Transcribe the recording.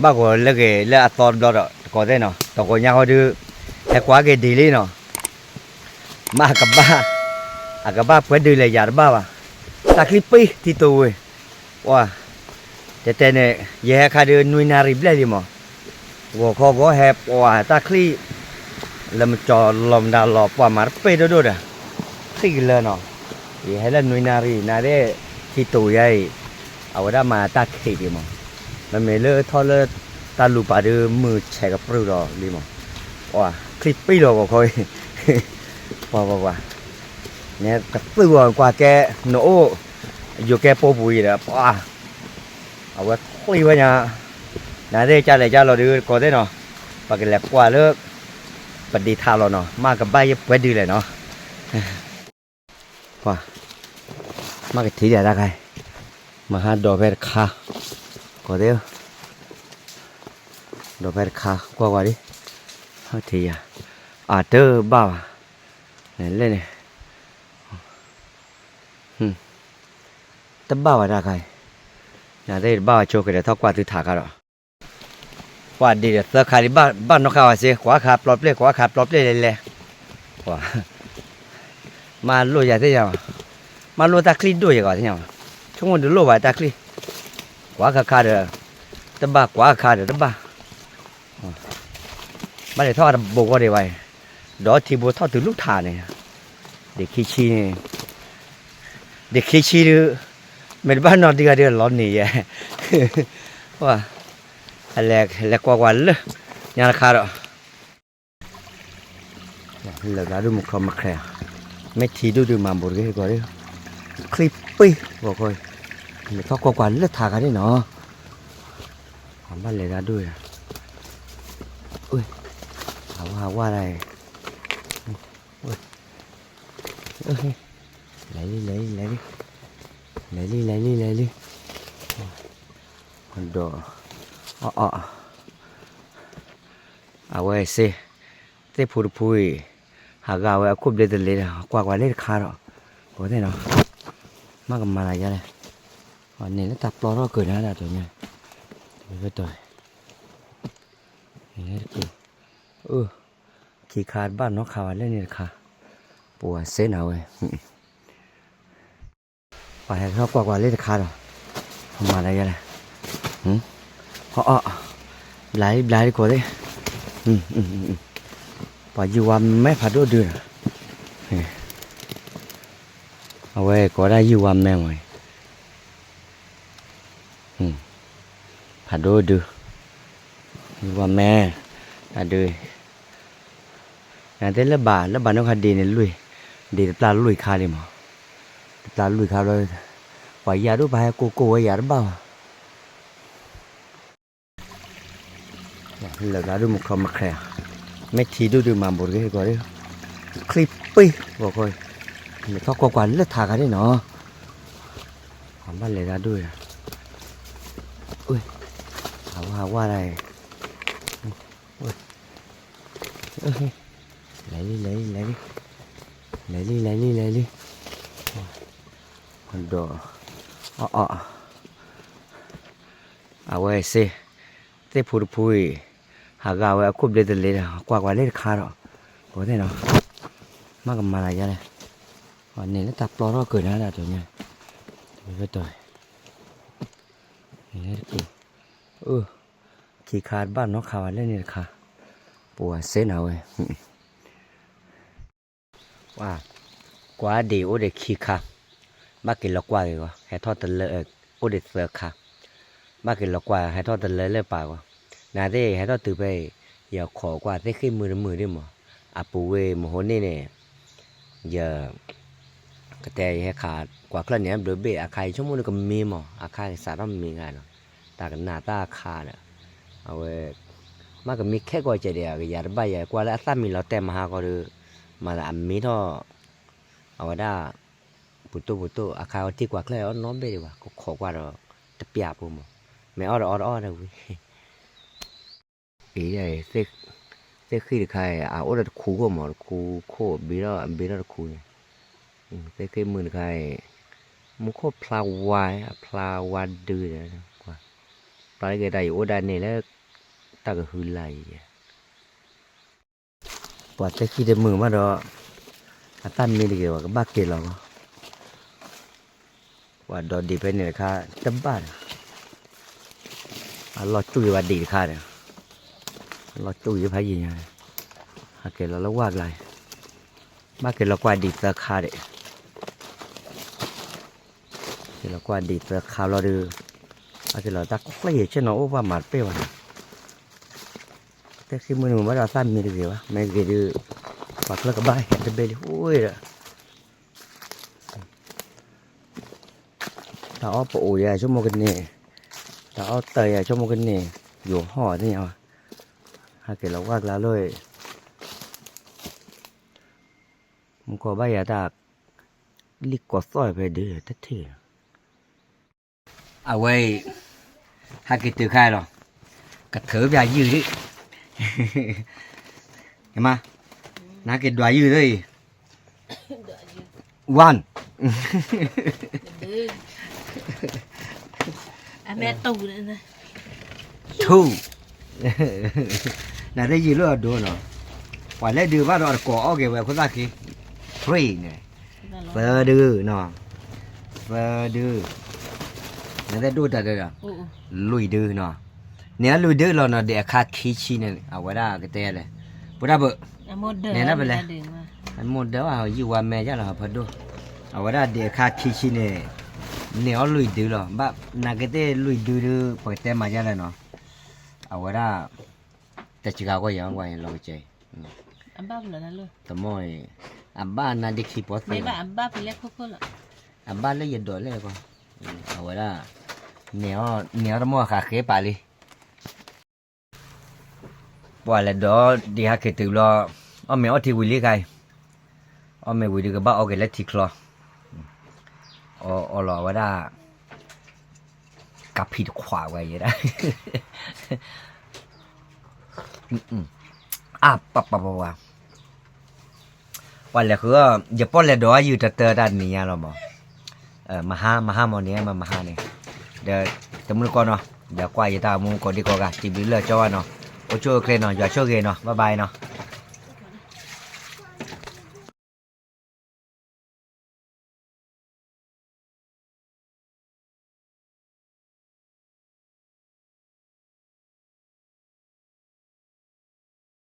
ဘၣ်ဂီၤလၢဂ့ၤလၢအသီတဘျီဒီး တကိးသ့ၣ်နီၤ, တကိးညါဃီဒုး ဟဲကွၢ်က့ၤဒ်လံနီၤ, မ့ၢ်အကဘၣ်, အကဘၣ်ပှဲၤဒုးလဲၣ်ယၤတဘၣ်ဘၣ်, တၢ်ချံပံထံတိၤဝ့ၤ, ပှၤ, တဲတဲန့ၣ် ယဟဲခါဒုးနွံနၣ်ရံၣ်ဘျဲၣ်လံမး, ဂီၤခီဂီၤဟဲပှၤတၢ်ချံ လၢမကၠီၤလီၤမတၤလီၤ ပှၤမၤတပ့ၢ်ဒိၣ်ဒိၣ်ဒီး ချံကလၢနီၤ, ယဟဲလၢနွံနၣ်ရံၣ် နၤသ့ၣ် ထံတိၤယါအံၤ, အဝဲဒၣ်မၤတၢ်ခံးက့ၤမး, မ့မ့ၢ်လၢထီၣ်လၢ တၢ်လူၤပာ်ဒုးမုၢ်ဆဲးကပြုၢ်ဒီးလံမး, ပှၤချံပံလီၤဂီၤခီအံၤ, ပှၤပှၤပှၤ, န့ၣ်ကသုၣ်ဂီၤကွၢ်ကဲ နအိၣ်, ယိၤကဲပိာ်ပူၤအံၤဒီး ပှၤ အဝဲချံဝဲညါ, နၤသ့ၣ်ကလဲၤကလီၤဒုးတကိးသ့ၣ်နီၤ, ပကလဲၤကွၢ်လၢ ပဒ့ထးလီၤနီၤ, မ့ၢ်ကဘၣ်ယပှဲၤဒုးလဲၣ်နီၤ, ပှၤ, မ့ၢ်ကထံၣ်ဒၣ်တၢ်ခါ, မဟါဒိးဖဲတခါ, ကိးသ့ၣ်, ဒိးဖဲတခါ ကွၢ်ကွၢ်ဒ်, မ့ၢ်ကထံၣ်ယၤ, အတဘၣ်ဘၣ်, န့ၣ်လဲၣ်န့ၣ် တဘၣ်ဝဲတၢ်ခါအံၤ, နၤသ့ၣ်တဘၣ်ဝဲဆိကဒီးထီၣ်ကွၢ်သုထးခါဒီး, ပှၤဒ့ဒီးသၢခါလံ ဘၣ်နီၢ်ခါဝဲစ့ ကွၢ်ခါပျီပျဲၢ် ကွၢ်ခါပျီပျဲၢ်လဲၤလဲၤ, ပှၤ, မၤလိၣ်ယၤသ့ၣ်ညါ, မၤလိၣ်တၢ်ချံဒိၣ်ယၤကီးသ့ၣ်ညါ, ဆိကမိၣ်ဒုးလိၣ်ဘၣ်တၢ်ချံ, ကွၢ်ခါခါဒီး, တဘၣ်ကွၢ်ခါဒီးတဘၣ် ဘၣ်လဲၤထီၣ်တဘိကီၢ်ဒံးဘၣ်, ဒီးထံဘိထီၣ်တုၤလူၢ်ထးန့ၣ်, ဒ့ခံဆံန့ၣ်, ဒ့ခံဆံဒုး, မ့ၢ်တဘၣ်နီၢ်ဒံးဂၤဒုးလီၤန့ၢ်ယဲ, ဝဲ, လဲၤကွၢ်ကွၢ်လၢ, ညါတခါဒီး, လၢာ်ဘျါဒိၣ်မူခီမခရဲး, မ့ၢ်ထံဒိၣ်ဒုးမၤဘူးတဂ့ၤတကီးဒုး, ချံပံဂီၤခီ, လဲၤထီၣ်ကွၢ်ကွၢ်လၢထးခါန့ၣ်နီၤ, ဘၣ်လဲၤတၢ်ဒိၣ်ယၤ, အဝဲဟးဝါဒၣ်, လဲၤလံ လဲၤလံ လဲၤလံ, လဲၤလံ လဲၤလံ လဲၤလံ, ဒီး, အီၣ်အီၣ်, အဝဲစ့, သ့ၣ်ဖိတဖိအံၤ, ဟးဂၤဝဲအခိၣ်ဘျ့တလ့ဒီး ကွၢ်ကွၢ်လၢတခါဒီး, ကိးသ့ၣ်နီၤ, မ့ၢ်ကမၤလၢယါလဲၣ်, န့ၣ်လၢတၢ်ပျီထီၣ်ကၢၤနၤဒၣ်တညါ, တဝဲတီၤ, န့ၣ်လၢတက့ၢ်, အၢ, ခံခါတဘၣ်နီၢ်ခါဝဲလၢန့ၣ်တခါ, ပှၤစ့နၤဝဲ ပှၤဟဲထီၣ်ကွၢ်ကွၢ်လၢတခါဒီး, မၤလၢယါလဲၣ်, အီၣ်အီၣ်, ဘျါလံ ဘျါလံကိးသ့ၣ်, ပှၤယုၢ်ဝါမဲဖးဒိၣ်ဒုဒီး, အဝဲကိးဒၣ်ယုၢ်ဝါမဲမ့ၢ်, ဖးဒိၣ်ဒု, ယုၢ်ဝါမဲ, တၢ်ဒု, နသ့ၣ်လၢဘၣ် လၢဘၣ်နီၢ်ခါဒ့န့ၣ်လွံၢ်, ဒ့တပျၢ်လွံၢ်ခါလံမး, တပျၢ်လွံၢ်ခါဘျီ, ပှၤယၤဒိၣ်ပှၤဟဲကိးကိးဝဲယၤတဘၣ်ဘၣ် လၢာ်ဘျါဒိၣ်မူခီမခရဲး, မ့ၢ်ထံဒိၣ်ဒုးမၤဘူးတဂ့ၤတကီးဒုး, ချံပံဂီၤခီ, လဲၤထီၣ်ကွၢ်ကွၢ်လၢထးခါန့ၣ်နီၤ, ဘၣ်လဲၤတၢ်ဒိၣ်ယၤ, ဟးဝါဟးဝါဒၣ်, လဲၤလံ လဲၤလံ လဲၤလံ, လဲၤလံ လဲၤလံ လဲၤလံ, ဒီး, အီၣ်အီၣ်, အဝဲစ့, သ့ၣ်ဖိတဖိအံၤ, ဟးဂၤဝဲအခိၣ်ဘျ့တလ့ဒီး ကွၢ်ကွၢ်လၢတခါဒီး, ကိးသ့ၣ်နီၤ, မ့ၢ်ကမၤလၢယါလဲၣ်, န့ၣ်လၢတၢ်ပျီထီၣ်ကၢၤနၤဒၣ်တညါ, တဝဲတီၤ, န့ၣ်လၢတက့ၢ်, အၢ, ခံခါတဘၣ်နီၢ်ခါဝဲလၢန့ၣ်တခါ, ပှၤစ့နၤဝဲ ပှၤ, ကွၢ်ဒံးအိၣ်ဒီးခံခါ, ဘၣ်က့ၤလီၤကွၢ်က့ၤဂီၤ ဟဲထီၣ်တလၢ, အိၣ်ဒီးသၢခါ, ဘၣ်က့ၤလီၤကွၢ်ဟဲထီၣ်တလၢလၢပာ်ဂီၤ, နၤသ့ၣ်ဟဲထီၣ်တုၤဖဲအံၤ, ယခိးကွၢ်သ့ၣ်ဃ့ၢ်မုၢ်တမုၢ်ဒ်မး, အပူၤဝ့ၢ်မဟိန့ၣ်န့ၣ်, ယ ကတဲယဟဲခးကွၢ်ချၢၣ်န့ၣ် ဘျုးဘ့ၣ်အခါအံၤ ဆိကမိၣ်ဒုးကမ့ၢ်မး အခါကစးထီၣ်မ့ၢ်ဂၤနီၤ, တၢ်ကနၣ်တၢ်အခါဒီး, အဝဲ, မ့ၢ်ကမ့ၢ်ခဲကီၢ်စဲးဒီး ကယၤတဘၣ်ယၤ ကွၢ်လၢအသၣ်မံၤလီၤတဲာ်မဟါကီဒုး, မၤသးအမ့ၢ်ထီၣ်, အဝဲဒၣ်, ပူၤတိၢ်ပူၤတိၢ် အခါကီထံၣ်ကွၢ်ချၢၣ်အီၤနီတဘ့ၣ်ဒံးဘၣ် ကခိးကွၢ်ဒီး, တပျၢ်ဖိမး, မ့ၢ်အီၣ်ဒီးအီၣ်ဒီးအီၣ်ဒီးဝံၤ အံၤ, သ့ၣ်ဃံၣ်တခါအံၤ အအိၣ်ဒီးတခူခိၣ်မး တခူခိၣ်ဘ့ထီၣ်ဘ့ထီၣ်တခူန့ၣ်, သ့ၣ်ဃံၣ်မုၢ်တခါအံၤ, မူခိၣ်ဖျါဝါ အဖျါဝါဒုဒီး, ကွၢ်, ပှၤတဂ့ၤတၢ်အံၤအိၣ်ဒၣ်န့ၣ်လၢ တၢ်ကဟုလၢ်အံၤ, ပှၤတဲခံတမုာ်ဘၣ်ဒီး အသၣ်မံတဂ့ၤ ပှၤကဘၣ်က့ၤလီၤဂီၢ်, ပှၤဒီးဒံးဖဲန့ၣ်တခါ တဘၣ်ဒီး အလီၢ်ကၠူၣ်ယံၤဘၣ်ဒံးတခါဒီး, အလီၢ်ကၠူၣ်ယံၤဖးယံၤညါ, ဟးက့ၤလီၤလၢဝၢ်ကျါ, ဘၣ်က့ၤလီၤကွၢ်ဒံးသၢခါဒီး က့ၤလီၤကွၢ်ဒံးသၢခါဘျီဒီး, အက့ၤလီၤတၢ်ချ့ယံၤဆ့ၣ်နီၤအိၣ်ပှၤမၤတပ့ၢ်ဘၣ်န့ၣ်, တဲခံမုၢ်နုာ်ဘၣ်ဒီးသၣ်မံတဂ့ၤဘၣ်, မ့ၢ်ဂ့ၤဒီး ပှၤချၢကဘၣ်ဟဲတဘ့ၣ်လံအိၣ်ဒီး, တၢ်အီၣ်ပအိၣ်ယၤဆိကမိၣ်ကန့ၢ်, တၢ်အီၣ်တၢ်ယၤဆိကမိၣ်ကန့ၢ်, ယိၤဟီၣ်သ့ၣ်ညါဘၣ်, ဟးက့ၤလီၤဝၢ်ကျါလီၤ, မူကီၢ်ဘၣ်ယၤတၢ် လံၣ်ကီၤသီၣ်ဖဲဒုးတထံၣ်လီၤ, အဝဲအံၤ ဟဲက့ၤတုၤခါလီၤ, ကထုးပၠးယုၢ်ဒံး, မး, နဟဲက့ၤဒွးယုၢ်သ့ၣ်အံၤ, one, အမဲာ်တူၢ်န့ၣ်, two, နသ့ၣ်ယုၢ်လၢအဒိနီၤ, ပှၤလဲၤဒုးဘၣ်ဒီးအတကိးအီၣ်က့ၤဝဲအခိၣ်သၣ်ခံ, three န့ၣ်, သၢဒုနီၤ, သၢဒု, နသ့ၣ်ဒိၣ်တၢ်ဒုဒီး, လွံၢ်ဒုနီၤ, န့ၣ်အလွံၢ်ဒုလီၤနီၤ ဒံးအခါခံဆံန့ၣ် အဝဲဒၣ်ကတဲလဲၣ်, ပတၢ်ဘၣ်, န့ၣ်ဒၣ်ပလဲၣ်, အမိၢ်ဒၢဘၣ်ယုၢ်ဝါမဲာ်ယါလီၤဖးဒိၣ်, အဝဲဒၣ်ဒံးအခါခံဆံန့ၣ်, န့ၢ်အီၣ်လွံၢ်ဒုလီၤ, ဘၣ်နာ်က့သ့ၣ်လွံၢ်ဒုဒု ပကတဲမၤယါလဲၣ်နီၤ, အဝဲဒၣ် တစှၤကွၢ်ယၤကွၢ်ယၤလီၤကစဲး, တမီၢ်အံၤ, အဘၣ်နါဒ့ခံပီသ့, အဘၣ်လၢယဒိးလဲၣ်ကွၢ်, အဝဲဒၣ်, န့ၢ်အီၣ်တမီၢ်ဃးဃ့ပာ်လံ ပှၤလဲၤဒိးဒံးဟဲက့ၤတုၤဘျီ, အီၣ်မ့ၤအီထံဝံၤလံခါအံၤ, အီၣ်မ့ၤဝံၤဒုးကဘၣ်အီက့ၤလၢထံချီ, အီလီၤအဝဲဒၣ်, ကဖံးတခွးဝဲယဲဒၣ်, အပပပပ, ပှၤလဲၤဃု, ယပီၢ်လဲၤဒိးအယုၢ်တတၢတၢ်နံၤညါလီၤမး, မဟါမဟါမီၤန့ၣ် မမဟါန့ၣ်, ဒီးတမုၢ်တကီၢ်နီၤ, ဒီးကွၢ်ယတၢ်မူကိးဒံကိးဂၤ စံးဘျုးလၢကၠီဘၣ်နီၤ, အိၣ်ဆူၣ်အိၣ်ချ့နီၤ, ယွၤဆိၣ်ဂ့ၤနီၤ, bye bye နီၤ.